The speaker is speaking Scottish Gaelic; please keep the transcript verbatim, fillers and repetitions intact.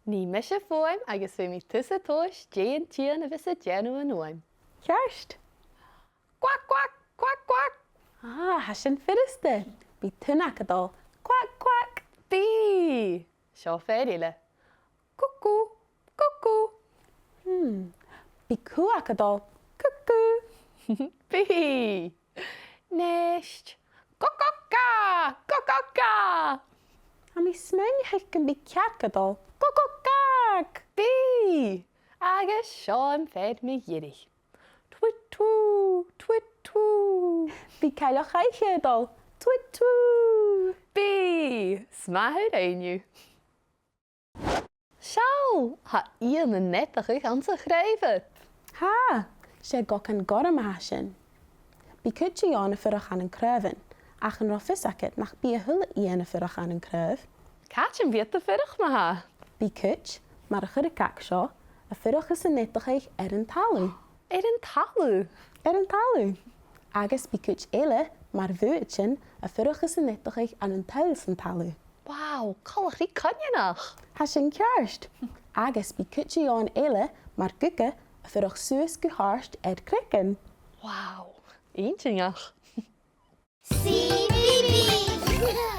Nì mise fuaim agus feumaidh tusa tomhais dè an t-eun a bhios a' dèanamh an fhuaim. Ceart. Quack, quack, quack, quack. Ah, tha sin furasta. Bidh tunnag a' dol. Quack, quack. Bidh. Seo fear eile. Cuckoo, cuckoo. Hmm. Bidh cuach a' dol. Cuckoo. Bidh. Neist. Kokokka! Kokokka! Tha mi a' smaoineachadh gum bi cearc a' dol. Kokokka! Bidh! Agus seo am fear mu dheireadh. Twit twoo, twit twoo. Bidh cailleach-oidhche a' dol. Twit twoo. Bidh! 'S math a rinn thu. Seall, tha eun a' neadachadh anns a' chraobh ud. Tha, 's e gocan gorm a tha sin. Bidh cuid de dh'eòin a' fuireach ann an craobhan, ach an robh fios agad nach bi a h-uile eun a' fuireach ann an craobh? Càit am bi iad a' fuireach ma-thà? Bidh cuid, mar a' churrag seo, a' fuireach is a' neadachadh air an talamh. Air an talamh? Air an talamh. Agus bidh cuid eile, mar bhuidsean, a' fuireach is a' neadachadh ann an toll san talamh. Wow, coltach ri coineanach! Tha sin ceart. Agus bidh cuid de dh'eòin eile, mar guga, a' fuireach suas gu h-àrd air creagan. Wow, inntinneach. C B B.